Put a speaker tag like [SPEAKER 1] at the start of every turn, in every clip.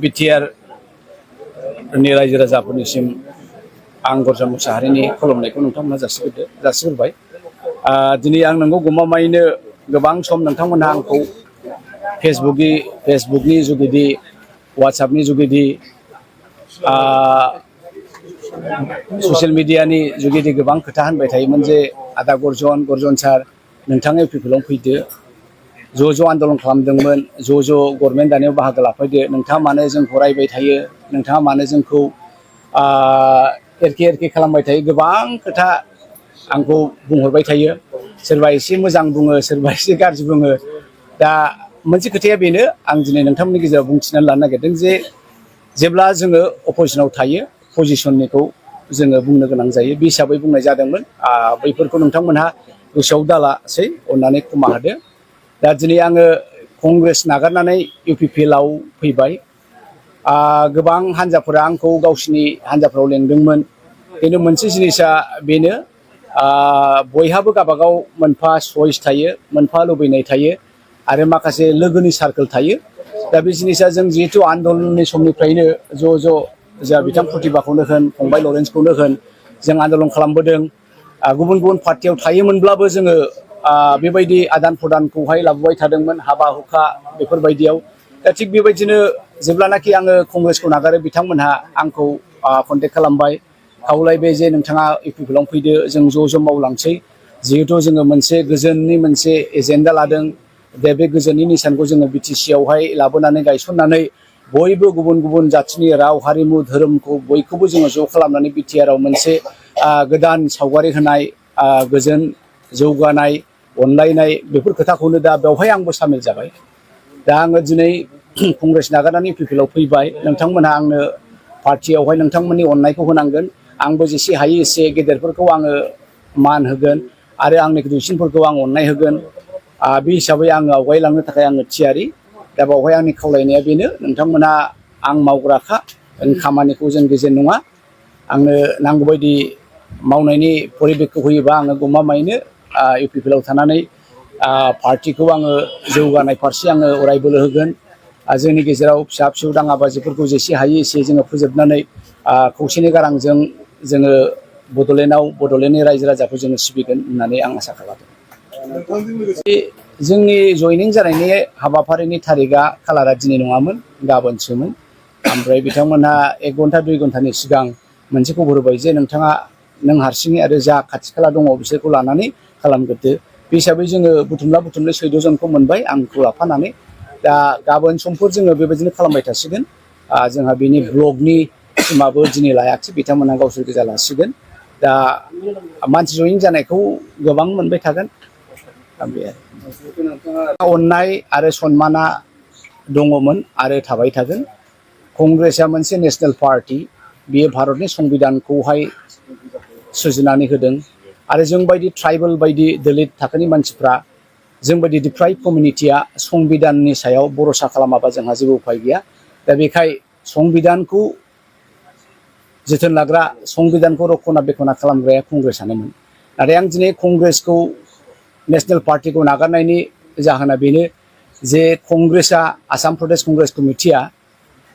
[SPEAKER 1] BTR नि रायजो राजाफोरनिसिम आं गरजा मुसाहारिनि खुलुमनायखौ नोंथांमोना जासिग्रोबाय। दिनै आं नोंगौ गमामायैनो गोबां सम नोंथांमोनहा आंखौ फेसबुकनि जुगेदि वाट्सएपनि जुगेदि ससियेल मिडियानि जुगेदि गोबां खोथा होनबाय थायोमोन जे आदा गरजन सार नोंथाङा UPPL फैदो, ज' आन्दलन खालामदोंमोन, ज' गभर्नमेन्ट दानायाव बाहागो लाफैदो, नोंथाङा मानो जोंखौ रायबाय थायो, नोंथाङा मानो जोंखौ एरखे खालामबाय थायो, गोबां खोथा आंखौ बुंहरबाय थायो। सोरबा एसे मोजां बुङो, सोरबा एसे गाज्रि बुङो। दा मोनसे खोथाया बेनो, आं दिनै नोंथांमोननि गेजेराव बुंथिनानै लानो नागिरदों जे जेब्ला जोङो अपोजिशनाव थायो पजिशननिखौ जोङो बुंनो गोनां जायो। बे हिसाबै बुंनाय जादोंमोन। बैफोरखौ नोंथांमोनहा गोसोआव दालासै, अननानै क्षमा होदो। दा दिनै आङो कंग्रेस नागारनानै UPPL आव फैबाय। गोबां हान्जाफोरा आंखौ गावसिनि हान्जाफ्राव लेंदोंमोन। खिन्थु मोनसे जिनिसा बेनो, बयहाबो गावबागाव मोनफा चइस थायो, मोनफा लुबैनाय थायो आरो माखासे लोगोनि सार्कोल थायो। दा बे जिनिसा जों जिहेतु आन्दलननि समनिफ्रायनो ज' जोंहा बिथां प्रतिभाखौनो होन, फंबाय लरेन्सखौनो होन, जों आन्दलन खालामबोदों। गुबुन पार्टियाव थायोमोनब्लाबो जोङो बेबायदि आदान प्रदानखौहाय लाबोबाय थादोंमोन, हाबा हुखा बेफोरबायदियाव। दा थिग बेबायदिनो जेब्लानाखि आङो कंग्रेसखौ नागारो बिथांमोनहा आंखौ कन्टेक्ट खालामबाय, खावलायबाय जे नोंथाङा UPPL आव फैदो, जों ज' मावलांसै। जिहेथु जोङो मोनसे गोजोननि मोनसे एजेन्डा लादों। दा बे गोजोननि निसानखौ जोङो BTC आवहाय लाबोनानै गायसननानै बयबो गुबुन जाथिनि राव, हारिमु, धोरोमखौ बयखौबो जोङो ज' खालामनानै BTR आव मोनसे गोदान सावगारि होनाय, गोजोन, जौगानाय, अनलायनाय बेफोर खोथाखौनो दा बेवहाय आंबो सामिल जाबाय। दा आङो दिनै कंग्रेस नागारनानै UPPL आव फैबाय। नोंथांमोनहा आंनो पार्टियावहाय नोंथांमोननि अननायखौ होनांगोन। आंबो जेसे हायो एसे गेदेरफोरखौ आङो मान होगोन आरो आंनि दुइसिनफोरखौ आं अननाय होगोन। बे हिसाबै आङो आवगायलांनो थाखाय आङो थियारि। दा बावहाय आंनि खावलायनाया बेनो, नोंथांमोनहा आं मावग्राखा, खामानिखौ जों गेजेर नङा। आंनो नांगौबायदि मावनायनि परिबेखखौ होयोबा आङो गमामायैनो UPPL आव थानानै पार्टिखौ आङो जौगानाय फारसे आङो अराय बोलो होगोन। जोंनि गेजेराव फिसा दाङाबाजिफोरखौ जेसे हायो एसे जोङो फोजोबनानै खौसेनि गारांजों जोङो बड'लेण्डनि रायजो राजाखौ जोङो सिबिगोन होननानै आं आसा खालामदों। जोंनि जयनिं जानायनि हाबाफारिनि थारिकआ खालारा दिनै नङामोन, गाबोनसोमोन। ओमफ्राय बिथांमोनहा 1 घन्टा 2 घन्टानि सिगां मोनसे खबर होबाय जे नों हारसिङै आरो जा खाथि खाला दङ बिसोरखौ लानानै खालामग्रोदो। बे हिसाबै जोङो बुथुमला 14 जनखौ मोनबाय, आंखौ लाफानानै। दा गाबोन समफोर जोङो बेबायदिनो खालामबाय थासिगोन। जोंहा बेनि ब्लकनि टिमाबो दिनै लायाखिसै, बिथांमोनहा गावसोर गोजा लासिगोन। दा मानसि जयेन जानायखौ गोबां मोनबाय थागोन। बे अननाय आरो सनमाना दङमोन आरो थाबाय थागोन। कंग्रेसआ मोनसे नेसनेल पार्टि, बेयो भारतनि संबिधानखौहाय सुजुनानै होदों आरो जोंबायदि ट्राइबेल बायदि दलित थाखोनि मानसिफ्रा, जोंबायदि डिप्राइभ कमिउनिटिया संबिधाननि सायाव भरसा खालामाबा जोंहा जेबो उफाय गैया। दा बेखाय संबिधानखौ जोथोन लाग्रा, संबिधानखौ रक्षना बेक्षना खालामग्राया कंग्रेसआनोमोन। नाथाय आं दिनै कंग्रेसखौ, नेसनेल पार्टिखौ नागारनायनि जाहोना बेनो जे कंग्रेसआ, आसाम प्रदेश कंग्रेस कमिटिया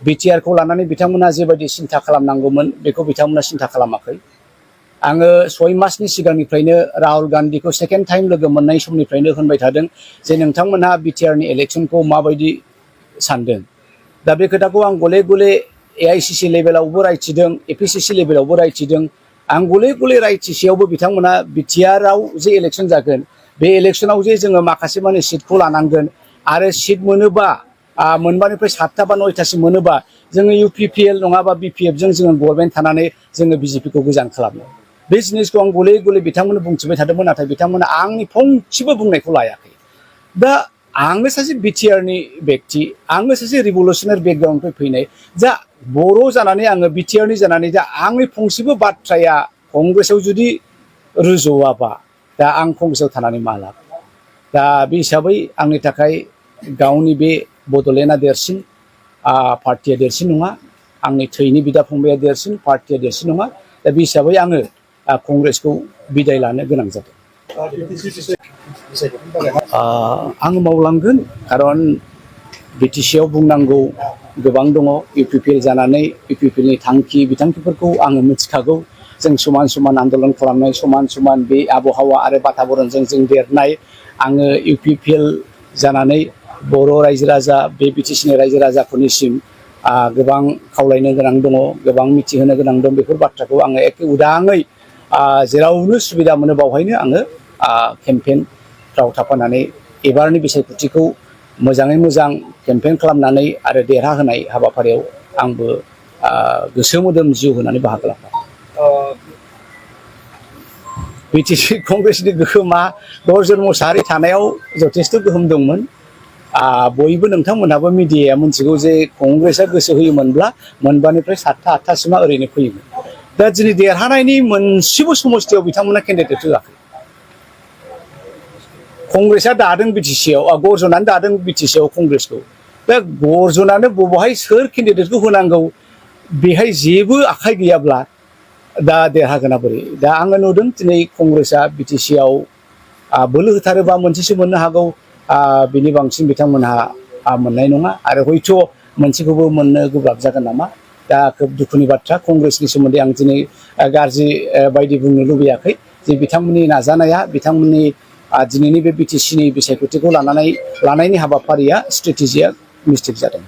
[SPEAKER 1] BTR खौ लानानै बिथांमोना जेबायदि सिन्था खालामनांगौमोन बेखौ बिथांमोना सिन्था खालामाखै। आङो 6 मासनि सिगांनिफ्रायनो राहुल गान्धीखौ सेकेन्ड टाइम लोगो मोननाय समनिफ्रायनो होनबाय थादों जे नोंथांमोनहा BTR नि इलेक्सनखौ माबायदि सानदों। दा बे खोथाखौ आं गले गले AICC लेभेलावबो रायथिदों, APCC लेभेलावबो रायथिदों। आं गले गले रायथिसेयावबो बिथांमोना BTR आव जे इलेक्सन जागोन, बे इलेक्सनाव जे जोङो माखासे माने सिटखौ लानांगोन आरो सिट मोनोबा, मोनबानिफ्राय 7टा बा 9टासिम मोनोबा जोङो UPPL नङाबा BPF जों जोङो गभर्नमेन्ट थानानै जोङो BJP खौ गोजान खालामो। बे जिनिसखौ आं गले गले बिथांमोननो बुंथिबाय थादोंमोन, नाथाय बिथांमोना आंनि फंसेबो बुंनायखौ लायाखै। दा आङो सासे BTR नि बेक्ति, आङो सासे रिभलुसनारि बेकग्राउन्डनिफ्राय फैनाय, जा बर' जानानै आङो BTR नि जानानै दा आंनि फंसेबो बाथ्राया कंग्रेसआव जुदि रुजुवाबा, दा आं कंग्रेसआव थानानै मा लाब। दा बे हिसाबै आंनि थाखाय गावनि बे बड'लेण्डआ देरसिन, पार्टिया देरसिन नङा। आंनि थैनि बिदा फंबाया देरसिन, पार्टिया देरसिन नङा। दा बे हिसाबै आङो कंग्रेसखौ बिदाय लानो गोनां जादों। आं मावलांगोन, खारन BTC आव बुंनांगौ गोबां दङ UPPL जानानै UPPLनि थांखि बिथांखिफोरखौ आङो मिथिखागौ जों समान समान आन्दलन खालामनाय समान समान बे आबहावा आरो बाताबरणजों जों देरनाय आङो UPPL जानानै बर' रायजो राजा बे BTCनि रायजो राजाफोरनिसिम गोबां खावलायनो गोनां दङ गोबां मिथिहोनो गोनां दं बेफोर बाथ्राखौ आङो एखे उदाङै जेरावनो सुबिदा मोनो बावहायनो आङो केम्पेइनफ्राव थाफानानै एबारनि बिसायख'थिखौ मोजाङै मोजां केम्पेइन खालामनानै आरो देरहाहोनाय हाबाफारियाव आंबो गोसो मोदोम जिउ होनानै बाहागो लाबाय। BTC कंग्रेसनि गोहोमा गौरजन मोसाहारि थानायाव जथेस्थ' गोहोम दंमोन। बयबो नोंथांमोनहाबो मिडियाया मिथिगौ जे कंग्रेसआ गोसो होयोमोनब्ला मोनबानिफ्राय 7था 8थासिमा ओरैनो फैयोमोन। दा दिनै देरहानायनि मोनसेबो समस्थियाव बिथांमोना केन्डिडेट होआखै। कंग्रेसआ दादों BTCआव गौरजनानो दादों BTCआव कंग्रेसखौ। दा गौरजनानो बबेहाय सोर केन्डिडेटखौ होनांगौ बेहाय जेबो आखाइ गैयाब्ला दा देरहागोना बोरै? दा आङो नुदों दिनै कंग्रेसआ BTCआव बोलो होथारोबा मोनसेसो मोननो हागौ बिनि बांसिन बिथांमोनहा मोननाय नङा आरो हयथ' मोनसेखौबो मोननो गोब्राब जागोन नामा। दा खोब दुखुनि बाथ्रा कंग्रेसनि सोमोन्दै आं दिनै गाज्रि बायदि बुंनो लुबैयाखै जे बिथांमोननि नाजानाया बिथांमोननि दिनैनि बे BTCनि बिसायख'थिखौ लानायनि हाबाफारिया स्ट्रेटेजिया मिस्टेक जादों।